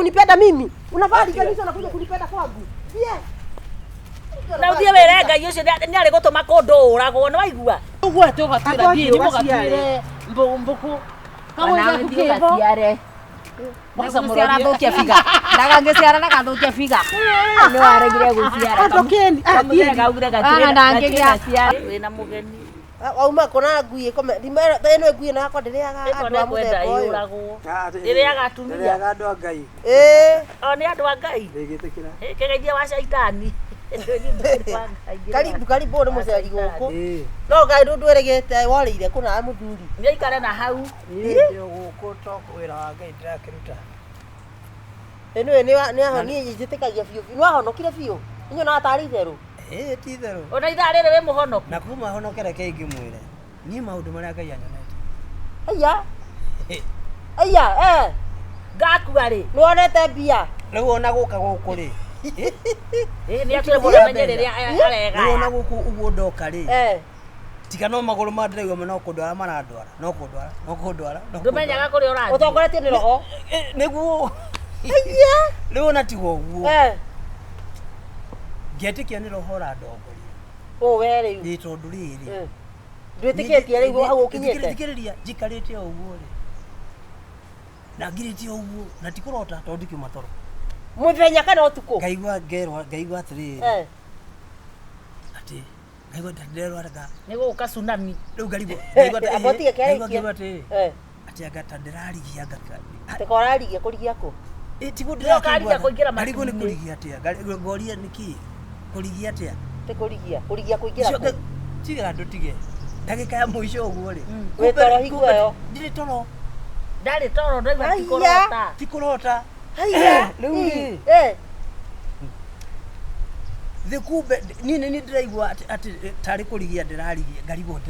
Kunipenda mimi. Unavaa kanisa unakuja kunipenda kwangu. Yeah. Na ũthiĩ wĩre Ngai ũcio nĩ arĩ gũtũma kũndũ ũragwo nĩ waigua. Ũguo tũgatuĩra thiĩ nĩmũgatuĩre mbũkũ. Kagũi gaku kĩbo. Ciare. Gũciara thũkia biga. Ndagangĩciara ndagathũkia biga. Nĩ waregire gũciara. Andũkeni. Kamũthenya kaugire gatirĩ Ah, ndangĩgĩa. gatirĩ wĩna mũgeni. Wauma kũna ngui ĩkome. Ndimera ĩno ngui ĩno yakwa ndĩrĩaga Ĩko andũ a nĩ kwenda mũthemba ũyũ. yũragwo. Ĩrĩaga atumia. Ndĩrĩaga andũ a Ngai. Ĩĩ. O nĩ andũ a Ngai. Ndĩgĩtĩkĩra. Ĩ, Kĩgeithia wa caitani. Karibu karibu ũyũ nĩ mũceri gũkũ. Ĩĩ. No Ngai ndũndwĩrĩgĩte worĩire kũna mũthuri. Nĩ aikare na hau. Niĩ ndĩ o gũkũ to wĩra wa Ngai ndĩrakĩruta. Ĩno nĩ niĩ njĩtĩkagia biũ biũ. Nĩ wahonokire biũ. Nyonaga tarĩ itherũ. Ĩĩ ti itherũ. Ona ithaa rĩrĩ wĩ mũhonoku. Na kuma honoke reke ingĩmwĩre. Niĩ maũndũ marĩa Ngai anyonetie. Aya. Aya, eh. Ngakua rĩ. Nĩ wonete mbia. Rĩu ona gũka gũkũ rĩ. Ĩ nĩ atwĩre mũndũ amenye rĩrĩa Rĩu ona aregaya. gũkũ ũguo ndoka rĩ. Eh. Tiga no magũrũ ma ndĩraigua no kũndwara marandwara. No kũndwara. No kũndwara. no Ndũmenyaga kũndwara. kũrĩa ũrathiĩ. Ũtongoretio nĩ roho. Ĩ, Nĩguo. Aya. Rĩu ona tiga ũguo. Eh. Ngĩetĩkia nĩ roho ũrandongoria. Ũ we rĩu. Ĩ tondũ rĩrĩ. Eh. Ndwĩtĩkĩtie rĩu hau ũkinyĩte. Thikĩrĩria njikarĩte o ũguo rĩ. Na ngirĩte o ũguo na ti kũrota tondũ ndikiuma toro. Mũthenya kana ũtukũ? Ngaigua ngerwo ngaigua atĩrĩrĩ Eh. atĩ ngaigua ta ndĩrerwo anga Nĩ gũgũka tsunami. rĩu ngarigwo ngaigua ta- Amba ũtige ngaigua kĩarĩkia. ngĩrwo atĩrĩrĩ Eh. atĩ anga ta ndĩrarigia anga Teka ũrarigia kũrigia kũ? ĩ tiguo Nĩ ũkarigia kũingĩra ngarigwo nĩ matu-inĩ. kũrigia atĩa Ngari- ngoria nĩkĩ kũrigia atĩa Ti kũrigia. Kũrigia kũingĩra Icio kũ? tiga ndũtige ndagĩka ya mũico ũguo rĩ Wĩ toro hingo ĩyo. ndirĩ toro Ndarĩ toro ndaigua ti Aya. kũrota. ti kũrota Haiya. Rĩu rĩ. Eh. thĩ kumbe niĩ nĩ niĩ ndĩraigua atĩ atĩ tarĩ kũrigia ndĩrarigia ngarigwo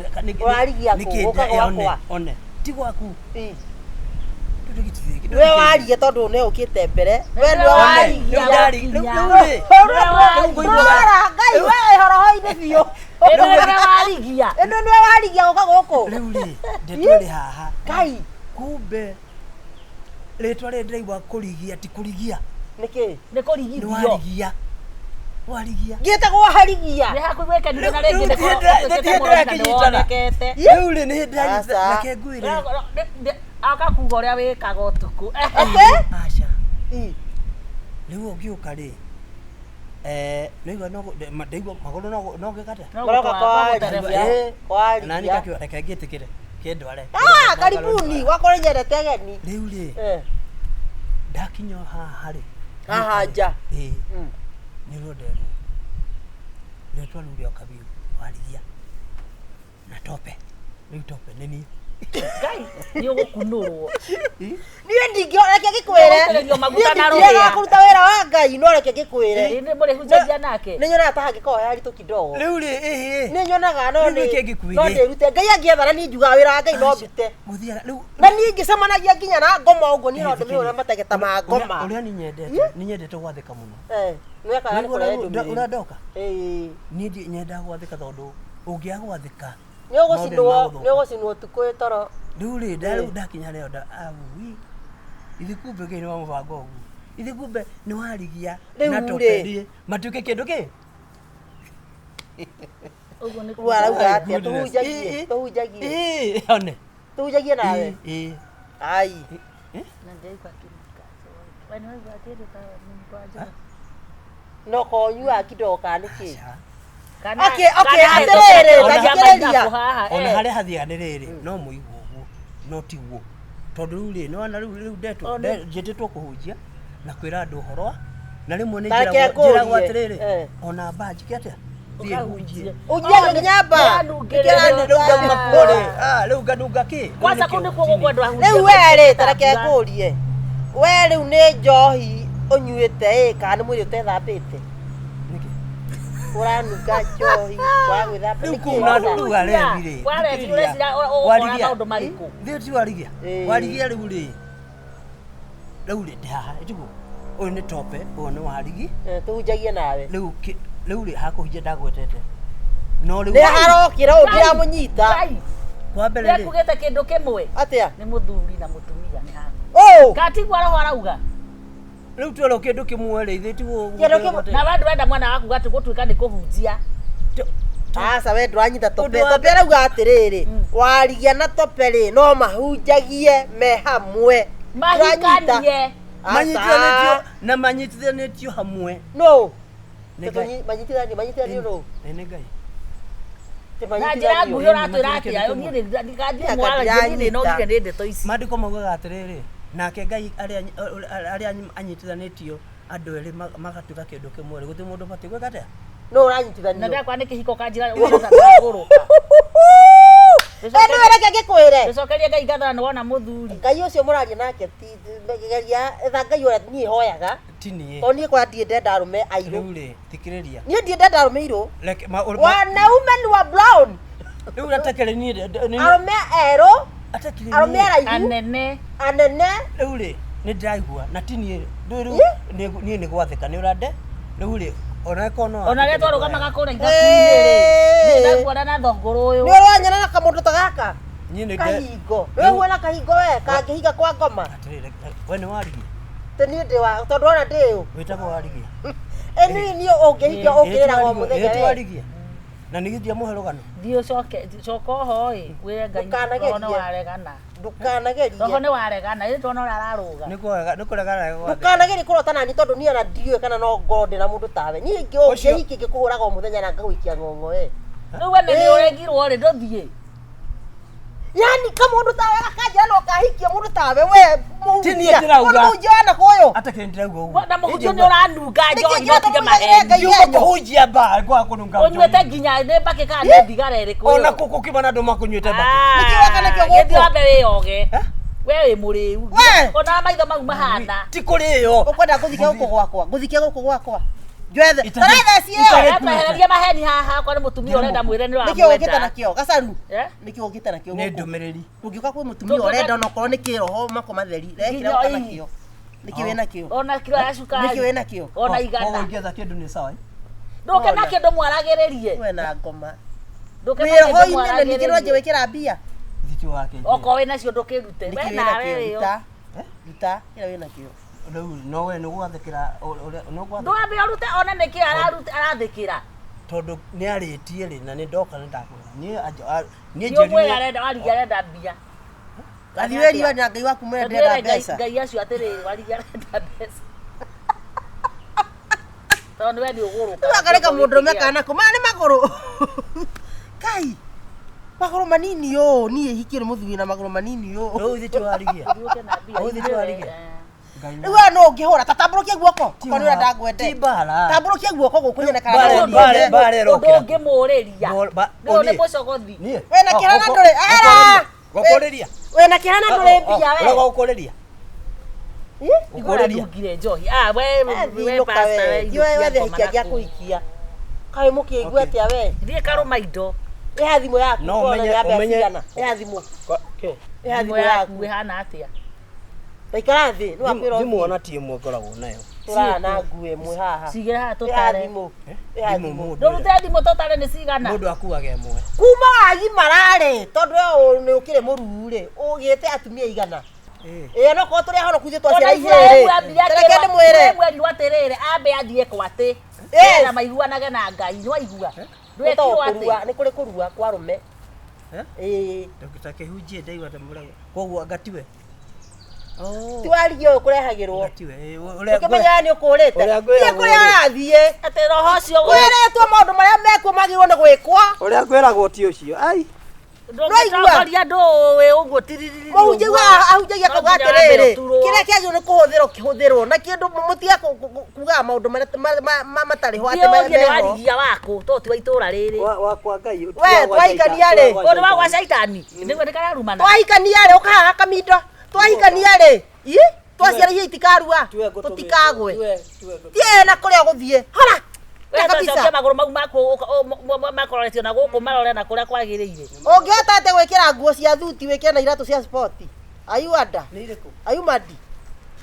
Ũrarigia kũ? nĩkĩ Gũka ndĩ- one gwakwa? one ti gwaku Ĩ. Tondũ gĩtirĩ- We waria tondũ nĩ ũkĩte mbere. We nĩwe Nĩwe warigia. Rĩu ndari- rĩu- rĩu rĩ, rĩu ngũiguaga- Rora Ngai we horoho-inĩ biũ. Ĩno nĩwe warigia. Ĩno nĩwe warigia gũka gũkũ. rĩu rĩ ndeto ĩrĩ haha Ngai. kumbe rĩtwa rĩrĩ ndĩraigua kũrigia ti kũrigia Nĩkĩ? Nĩ nĩ kũrigithio. warigia warigia Ngĩtagwo harigia. Nĩ hakuhĩ gwĩkenire na Rĩu- rĩngĩ rĩu nĩ ti hĩndĩ- ũtuĩkĩte ti hĩndĩ mũrori na nĩ ĩrakĩnyitana. wonekete. rĩu rĩ nĩ hĩndĩ Aca. reke ngwĩre Aka kuga ũrĩa wĩkaga ũtukũ. Atĩ? aca Ĩ. rĩu ũngĩũka rĩ eh, nĩigua no gũ- ma- ndaigua magũrũ no gũ- no gĩkate No Maroka gũtwara- kwa no gũterebia. warigia. Eh, Kwa na niĩ warigia. ngakiuga reke ngĩtĩkĩre kĩndware Ah, karibuni. Gwakorwo nyendete ageni. rĩu rĩ Eh. ndakinya haha rĩ Haha nja. ĩĩ Mm. nĩ ruo nderwo rĩtwa rĩu rĩoka biũ warigia na tope rĩu tope nĩ niĩ Ngai nĩ ũgũkunũrwo. Niĩ ndingĩona reke ngĩkwĩre. Nĩũgũitĩrĩrio maguta Niĩ na ndingĩrega rũhĩa. kũruta wĩra wa Ngai no reke ngĩkwĩre. Ĩ, nĩ mũrĩhunjagia nake. Nĩ nyonaga ta hangĩkorwo he haritũ kidogo. rĩu rĩ ĩhĩ Nĩ nyonaga no Rĩu nĩ nĩkĩ ngĩkwĩre? no ndĩrute. Ngai angĩethana niĩ njugaga wĩra wa Ngai no ndute. gũthiaga rĩu Na niĩ ngĩcemanagia nginya na ngoma ũguo niĩ no ndĩmĩhũre mategeta ma ngoma. ũrĩa niĩ nyendete nĩ nyendete gwathĩka mũno Eh, nĩwekaga nĩ Nĩguo kũrehe ũrĩa ndũmĩrĩri. ndoka Ĩĩ. niĩ nyendaga gwathĩka tondũ ũngĩaga gwathĩka Nĩ ũgũcinwo, maũndũ nĩ nĩ ũgũcinwo ũtukũ wĩ toro. rĩu rĩ rĩu ndakinya rĩo nda aui ithi kumbe kĩ nĩ wa mũbango ũguo ithi kumbe nĩ warigia Rĩu na rĩ. tope rĩ matuĩke kĩndũ kĩ Ũguo nĩ Rĩu arauga My atĩa? goodness. Tũhunjagie, Ĩ, ĩ. tũhunjagie. Ĩ, one Tũhunjagie nawe. Ĩ, ĩ. Ai. Na ndĩraigua kĩnunga njohi. We nĩ waigua kĩndũ ta mũnungo wa njohi? No konyuaga kidogo kana nĩkĩ? Aca. Kana- Okay, okay, kana atĩrĩrĩ, tũkĩria ta thikĩrĩria. maithabu haha, ona eh. harĩa hathiaga nĩ rĩrĩ no mũigua ũguo no tiguo tondũ rĩu rĩ nĩwona rĩu rĩu ndetwo O, nĩ- njĩtĩtwo kũhunjia na kwĩra andũ ũhoro wa na rĩmwe nĩ Ta reke njĩragwo njĩragwo ngũrie. atĩrĩrĩ Eh. ona mba njĩke atĩa thiĩ hunjie Ũnjiaga nginya mba. Nĩranungĩrĩrio. rĩu ngauma kuo rĩ ah, rĩu nganunga kĩ Kwanza kũu nĩkuo gũkwendwo ahunjia Rĩu we rĩ, ta reke maithabu. ngũrie. We rĩu nĩ njohi ũnyuĩte ĩ kana nĩ mwĩrĩ ũtethambĩte? Nĩkĩ? Ũranunga njohi waga gwĩthamba rĩu nĩkĩ? kũu na rĩu arebi rĩ Kwa arebi ũreciria ũgũkora Warigia. maũndũ marĩkũ? thĩ ti warigia Ĩĩ. warigia rĩu rĩ rĩu rĩ ndĩ haha ĩtiguo ũyũ nĩ tope ũyũ nĩ warigi Eh, Tũhunjagie nawe. rĩu rĩu rĩ hakũhunjia ndagwetete no rĩu Nĩ harokĩra ũũ ndiramũnyita. Ngai, kwa mbere rĩ nĩekugĩte kĩndũ kĩmwe Atĩa? nĩ mũthuri na mũtumia nĩ haku Ũũ. katigua roho arauga Rĩu twerwo kĩndũ kĩmwe rĩ, ithuĩ tiguo Kĩndũ kĩmwe- Na we ndũrenda mwana waku gati gũtuĩka nĩ kũhunjia. Aca we ndũranyita tope. Ũndũ wa Tope arauga atĩrĩrĩ, warigia na tope rĩ, no mahunjagie me hamwe. Ndũranyita. Mahikanie. Aca. Manyitithanĩtio na manyitithanĩtio hamwe. No. Nĩ Ngai. Manyitithanio, manyitithanio no. Ĩ, nĩ Ngai. Ti Na njĩra manyitithanio. nguhĩ ũratwĩra atĩa? Niĩ nĩ mwaragia niĩ nĩ nogire nĩ ndeto ici. Maandĩko maugaga atĩrĩrĩ, nake Ngai arĩa arĩa anyitithanĩtio andũ erĩ magatuĩka kĩndũ kĩmwe rĩ, gũtirĩ mũndũ ũbatiĩ gwĩka atĩa? No Na ũranyitithanio. ndakwa nĩ kĩhiko kanjĩra ũgũrũka. Ĩ reke ngĩkwĩre. Gũcokeria Ngai ngatho na nĩwona mũthuri. Ngai ũcio mũraria nake ti geria etha Ngai ũrĩa niĩ hoyaga. Ti niĩ. Tondũ niĩ kwa ndirĩ ndenda arũme airũ. Rĩu rĩ, thikĩrĩria. Niĩ ndirĩ ndenda arũme airũ. Reke ma- ma- Wanaume ni wa brown. Rĩu atakĩrĩ niĩ Arũme erũ, atakĩrĩ arũme niĩ. araihu, Anene. anene. Rĩu rĩ, nĩ ndĩraigua na ti niĩ rĩu rĩu niĩ nĩ gwathĩka nĩ ũrande rĩu rĩ ona ĩkorwo no Ona rĩrĩa wathĩke nĩ twarũgamaga kũrĩa ithaku-inĩ rĩ, Ĩĩ. niĩ ndakuona na thongoro ũyũ. Nĩ ũranyona na kamũndũ ta gaka? Niĩ nĩ ndĩ- Kahingo. Nĩ ũguona kahingo we kangĩhinga kwa ngoma. Atĩrĩrĩ, we nĩ warigia Tĩ niĩ ndĩ wa tondũ ona ndĩ ũ. wĩtagwo warigia Ĩ niĩ niĩ ũngĩhinga ũngĩrĩraga o mũthenya Ĩ, we. twarigia na nĩ ndiamũhe rũgano Thiĩ ũcoke coka oho ĩ wĩre Ngai Ndũkanagerie. roho nĩ waregana. Ndũkanagerie. Roho nĩ waregana ĩ ndona ũrĩa ararũga. nĩ kũrega nĩ kũregana na gwathĩka. Ndũkanagerie kũrota nani tondũ niĩ ona ndiũĩ kana no ngorwo ndĩ na mũndũ tawe. Niĩ Ũcio- ũngĩhikia ingĩkũhũraga o mũthenya na ngagũikia ng'ong'o we. Rĩu we nĩ Ĩĩ. ũregirwo rĩ ndũthiĩ. Yani kamũndũ tawe gakanjĩra no kahikie mũndũ tawe we Ti niĩ mũhunjia. ndĩrauga. Mũhunjia wana kũyũ. Atakĩrĩ ndĩrauga ũguo Na mũhunjia nĩ ũranunga Nĩkĩ njohi kĩrĩa no tige tũmũigagĩra maheni. Ngai Ndiuma yenyu? kũhunjia mbaa kwaga kũnunga Ũnyuĩte nginya nĩ mbakĩ kana nĩ thigara ĩrĩkũ ona ĩyo? kũkima na andũ makũnyuĩte mbakĩ Nĩkĩ weka nakĩo gũkũ? Gĩthiĩ wambe wĩyoge. We wĩ mũrĩu. We! Ona maitho mau mahana. ti kũrĩo Ũkwenda ngũthike gũkũ gwakwa? Ngũthike gũkũ gwakwa? Njoethe. Itarĩ- Tarethe ciĩyo. itarĩ- Twehereria maheni haha okorwo nĩ mũtumia ũrenda mwĩre nĩ Nĩkĩ ũkĩte ũramwenda. nakĩo? Gacaru. Eh? Nĩkĩ ũkĩte nakĩo nĩ gũkũ? ndũmĩrĩri Ũngĩũka kwĩ mũtumia Tũngĩũka- ũrenda onokorwo nĩ kĩroho mako matheri. Rekĩra Nginya ũka ii. nakĩo. Nĩkĩ wĩ nakĩo? Ona kiro ya cukari. Nĩkĩ wĩ nakĩo? Ona Koguo igana. ingĩetha kĩndũ nĩ sawa eh? Ndũke na kĩndũ mwaragĩrĩrie. We na ngoma. Ndũke na kĩndũ Wĩroho-inĩ na ningĩ nĩwanjia mwaragĩrĩrie. gwĩkĩra mbia. Thiti wake Okorwo wĩ nacio ndũkĩrute. We Nĩkĩ wĩ nawe nakĩo? wĩyo. Ruta. Eh? Ruta. Kĩrĩa wĩ nakĩo. rĩu no we nĩ gwathĩkĩra ũrĩa nĩ gwathĩkĩra Ndwambe ũrute one nĩkĩ arathĩkĩra. tondũ nĩ arĩtie rĩ na nĩ ndoka nĩ ndakwĩra niĩ niĩ Nĩ ũmwĩre njĩrire arenda warigia arenda mbia. Gathi wĩriwe na Ngai waku mwene Tondũ ndĩrenda wĩre Ngai mbeca. Ngai acio atĩrĩrĩ warigia arenda mbeca. Tondũ we nĩ ũgũrũka. Rĩu akareka mũndũrũme kana kũ maya nĩ magũrũ. Kai. Magũrũ manini ũũ niĩ hikie nĩ mũthuri na magũrũ manini ũũ. rĩu thiti warigia Thiũke na mbia. Ũyũ thĩ warigia. Eh. Ngai Rĩu we no ũngĩhũra ta tambũrũkia guoko. Ti Okorwo nĩ ũrenda mbara. ngwende. Ti mbara. Tambũrũkia guoko gũkũ nyone kana Mbara- no mbara- ũndũ. mbara Ũndũ ĩrokĩra. ũngĩmũrĩria. Nĩ Nĩ nĩ mũcogothi. niĩ Wĩna kĩeha na ndũrĩ. Ara! gũkũrĩria Wĩna kĩeha na ndũrĩ mbia we. gũkũrĩria Ĩ? gũkũrĩria Nungire njohi. Ah, we we Thiĩ pastor we. we. Thiĩ we wethe hikia gĩa kũhikia. Kaĩ mũkĩigua Okay. atĩa we? Thiĩ karũma indo. Ĩha thimũ yaku. No, tuone ũmenye- nĩ ya mbeca ũmenye- cigana. Ĩha thimũ. Kĩ? Ĩha Thimũ thimũ yaku yaku. ĩhana atĩa? Taikara thĩ. Nĩ wakwĩra Thimũ ũthiĩ. ona ti ĩmwe ngoragwo nayo Tũrara na nguo ĩmwe haha. Cigĩre haha Ĩha tũtare. thimũ. Ĩha Thimũ thimũ. mũndũ Ndũrute thimũ tũtare nĩ cigana. mũndũ akuaga ĩmwe Kuma wagimara-rĩ tondũ we nĩ ũkĩrĩ mũruu-rĩ ũgĩte atumia igana ĩĩ no korwo tũrĩ ahonoku ithuĩ Ona twaciara Iburahĩmu igĩrĩ ambire reke akĩrwo- ndĩmwĩre Iburahĩmu erirwo atĩrĩrĩ ambe athiĩ kwatĩ Yes. na maiguanage na Ngai nĩwaigua Nĩ ndwekirwo kũrua atĩ nĩ kũrĩ kũrua kwa arũme Eh? ĩĩ ta kĩhunjie ndaigua ta mũrago koguo ngatiwe ti warigia ũyũ kũrehagĩrwo ngatiwe ũrĩa ũkĩmenyaga nĩ ũkũrĩte ũrĩa thiĩ ngwĩragwo kũrĩa rĩ. ũrathiĩ atĩ roho ũcio kwĩrĩtwo maũndũ marĩa mekuo magĩrĩirwo nĩ gwĩkwo ũrĩa ngwĩragwo ti ũcio ai ndũngĩtongoria ndũĩ ũguo tiririri mũhunjia ahunjagia No akauga nginya wambe atĩrĩrĩ ũturwo. kĩrĩa kĩagĩrĩirwo nĩ kũhũthĩrwo kĩhũthĩrwo na kĩndũ mũtige kugaga maũndũ marĩa matarĩ ho atĩ Thiĩ ũrie nĩ meho warigia waku to ti wa itũra rĩrĩ wakwa ngai We, twahikania rĩ. ũyũ nĩ wa gwa caitani nĩguo nĩ kararumana twahikania rĩ ũkahaha kamindo twahikania rĩ ĩ twaciara icio itikarua tũtikagwe thiĩ na kũrĩa ũgũthiĩ hora We Tia tocokia kabisa magũrũ mau maku makoretio na gũkũ marore na kũrĩa kwagĩrĩire ũngĩhota atĩa gwĩkĩra nguo cia thuti wĩkĩre na iratũ cia spoti ayuanda nĩ irĩkũ ayumandi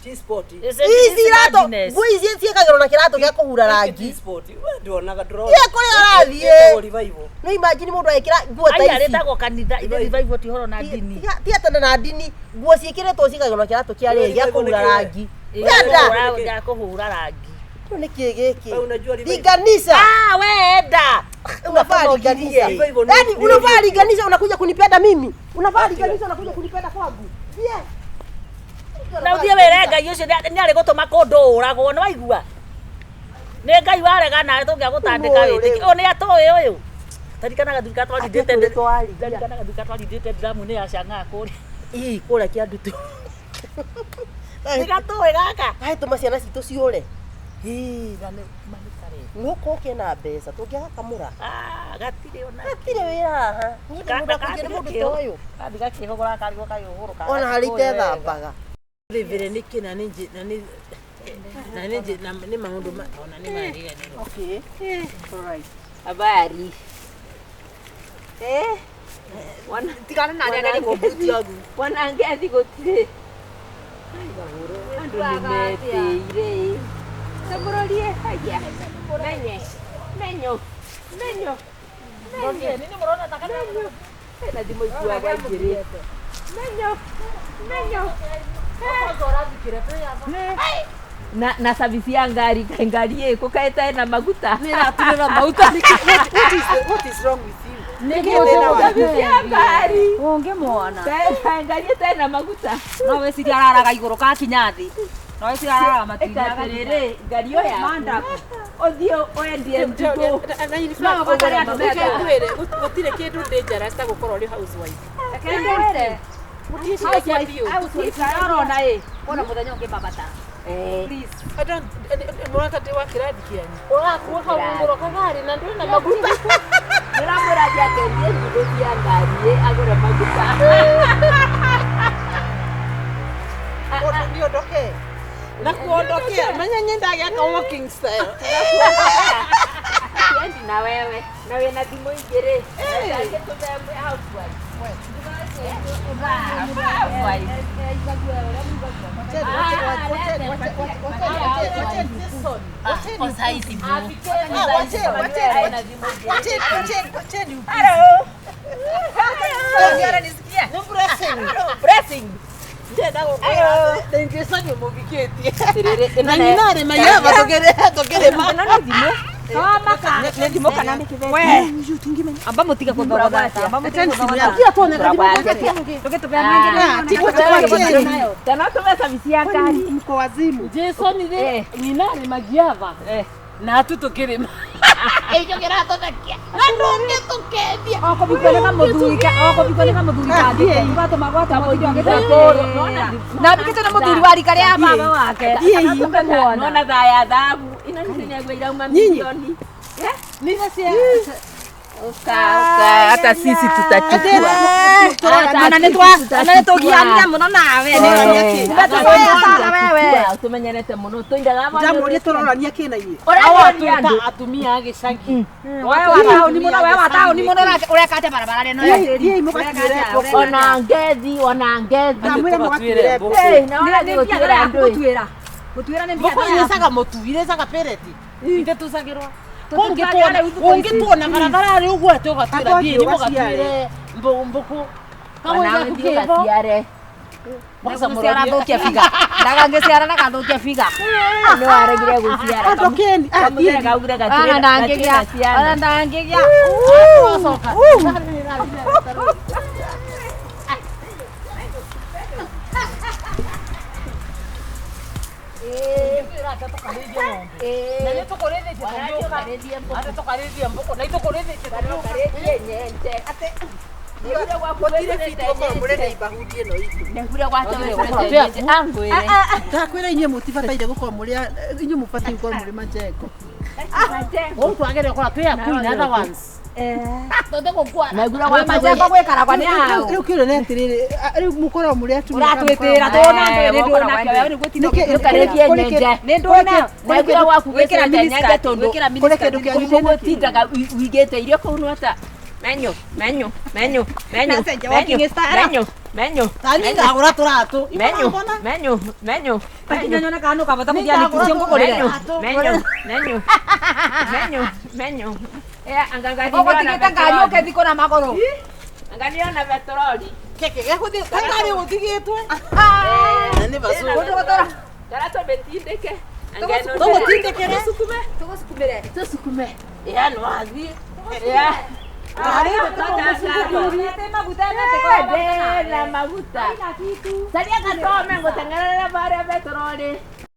ti sport Is it- ici this iratũ madness? nguo ici ciĩkagĩrwo na kĩratũ gĩa kũhura rangi ti sport we nduonaga ndũrona Thiĩ kũrĩa ũrathiĩ. Ĩtagwo revival. no imagine mũndũ agĩkĩra nguo ta Aya ici rĩtagwo kanitha ithe revival ti ũhoro na ndini ti atĩ na ndini nguo ciĩkĩrĩtwo ciĩkagĩrwo na kĩratũ kĩa rĩrĩ gĩa Revival kũhura nĩ kĩĩ? rangi Enda. Ndakũhũra rangi. Rĩu nĩ kĩ gĩkĩ? Wewe unajua revival. Linganisha. Ah, we enda. Unafaa linganisha. Revival ni- Yaani unafaa linganisha unakuja kunipenda mimi. Unafaa linganisha unakuja kunipenda kwangu. Yeah. Na ũthiĩ wĩre Ngai ũcio nĩ arĩ gũtũma kũndũ ũragwo nĩ waigua. Nĩ Ngai warega nawe tũngĩagũtandĩka Ũyũ wĩtĩki. rĩu. Ũyũ nĩ atũĩ ũyũ. Taririkanaga nduka twarindĩte. Atĩ twariria. Taririkanaga nduka twarindĩte ndiramu-inĩ ya Chang'aa kũrĩa. Ii kũrĩa kĩandutu. Nĩ gatũĩ gaka. Kaĩ tũma ciana citũ ciũre. Ĩ, na nĩ manĩkarĩ. Nũkũ kena mbeca tũngĩagakamũra. Ah, gatirĩ ona. Gatirĩ wĩra haha. Niĩ ndĩ mũndũ akũnjĩre mũndũ ta ũyũ. Kathi gakĩhũgũra karigwo kayũgũrũ. Ona harĩa itethambaga. Rĩvĩre nĩkĩ na nĩ na nĩ na nĩ na nĩ maũndũ ma ona nĩ mariganĩrwo. Okay. All right. Habari. Tigana na arĩa nĩ ngũmbuti yaku. Wanangethi gũtirĩ. Andũ nĩ metĩire. Tũmũrorie haya. Menye. Menyo. Menyo. Nĩ nĩ mũrona ta kana Hena thimũ ikuaga igĩrĩ. Menyo. Menyo. Na na service ya ngari kaĩ ngari ĩkũ kaĩ ĩtarĩ na maguta. nĩ ĩratũrĩra maguta. What is wrong with you? Service ya ngari. Ũngĩmwona. Kaĩ ngari ĩtarĩ na maguta. No wĩcirie araraga igũrũ kakinya thĩ. No wĩcirie araraga matu-inĩ Ĩka atĩrĩrĩ, ngari ĩyo yaku. Ũthiĩ wendie ndũgũ. No ũbatare andũ menda. Ngwĩre gũtirĩ kĩndũ dangerous ta gũkorwo ũrĩ housewife. Reke ngwĩre. Mũtiĩciragia biũ. Housewife arĩa ũrona ĩ, kwona mũthenya ũngĩ mabata. Please. I don't mũrona ta ndĩ wa kĩrathi kĩanyu. Ũrakua hau igũrũ kagari na ndũrĩ na maguta. Ndĩramwĩra athiĩ akendie ndũgũ cia ngari ĩ, agũre maguta. Niondoke. Na kuondokea menya nyendaga ka walking style. Siendi na wewe. Na wĩna thimũ igĩrĩ. Reke tũthembe housewife. Housewife. Na nyina arĩ mayaba tũkĩrĩma. Amba mũtige kũthogotha. Amba mũtige kũthogotha. Tena tũme service ya ngari. Mko wazimu. Jason rĩ nyina arĩ magiava na atu tũkĩrĩma. Okũbikwo nĩ kamũthuri kamũthuri kangĩ. Gatũma gwata mũthuri agĩtũra. Na bikĩtwo nĩ mũthuri wa rika rĩa baba wake. Ũngĩmuona. Nona thaa ya thabu. Ino nĩ nĩguo irauma milioni. Hata sisi tutachukua. Ona nĩ tũgianire mũno nawe. Wewe. Tumenyerete mũno tũindaga Ndamũria tũrorania kĩ na inyuĩ. Ũrarĩria andũ. Atumia a gĩcagi. Wewe wa taũni mũno, wewe wa taũni mũno ũreka atĩa barabara ĩno ya tĩri? Thiĩi mũgatuĩre mbũkũ. Ona ngethi, ona ngethi. Ndamwĩra mũgatuĩre mbũkũ. Ĩ, na ona gũtuĩra andũ. Gũtuĩra. Gũtuĩra nĩ Mbũkũ mbia. irĩcaga mũtu, irĩcaga peleti. Itĩtucagĩrwo. Ũngĩtuona barabara rĩ ũguo atĩ ũgatuĩra thiĩ nĩ mũgatuĩre mbũkũ. Ona Kagũi gaku ũthiĩ kĩbo. ũgaciare. Mũciara biga. Ndagangĩciara ndagathukia biga. Nĩ waregire gũciara. Ondokeni. Ah, Kamũthenya thiĩi. kaugire Ona gatirĩ ndangĩgĩa. gatirĩ ciana. Ona ndangĩgĩa. Wacoka. Na nĩ tũkũrĩithĩtie tũgĩũka. Atĩ tũkarĩithia mbũkũ. Na itũkũrĩithĩtie tũgĩũka. Gũtirĩ bitu gũkorwo mũrĩ na ibahuti ĩno itũ. Angwĩre. Ndakwĩra inyuĩ mũtibataire gũkorwo mũrĩ inyuĩ mũbatiĩ gũkorwo mũrĩ majengo. Gũkũ twagĩrĩire gũkorwo twĩ akui na other ones. Majengo gwĩkaragwa nĩ hau. Rĩu kĩũria nĩ atĩrĩrĩ, rĩu mũkoragwo mũrĩ atumia kana Ũratwĩtĩra mũkoragwo tũna ndũĩ nĩ ndũĩ nakĩo wewe nĩguo tinda Ndũkarĩthie nyenje. Nĩ ndũĩ nayo. Naigua gwaku Gwĩkĩra gwĩkĩra nyenje miniskirt, tondũ gwĩkĩra kũrĩ miniskirt. kĩndũ kĩanyu gũtindaga wigĩte irio kũu nwata. Menyo, menyo, menyo, menyo, Nacenjia walking menyo, style. menyo, menyo, Tani ndagũra tũratũ. menyo, menyo, menyo, Nginya nyone kana nũkabota gũthiĩ nĩkucio ngũgũrĩre. menyo, menyo, menyo, menyo. Eh, anga Ũgũtigĩte ngari ũke thikũ na magũrũ. Anga nĩona petroli. Keke gĩgũthiĩ kangari gũtigĩtwe. Na nĩ bacũngũ. Kũndũ gũtũra. Kana tũmĩtindĩke. Tũgũtindĩkĩre. Tũgũsukumĩre. Tũsukume. Ya no athiĩ. Ya. Maguta Na maguta. Caria gatome ngũteng'erere barĩa betũrori.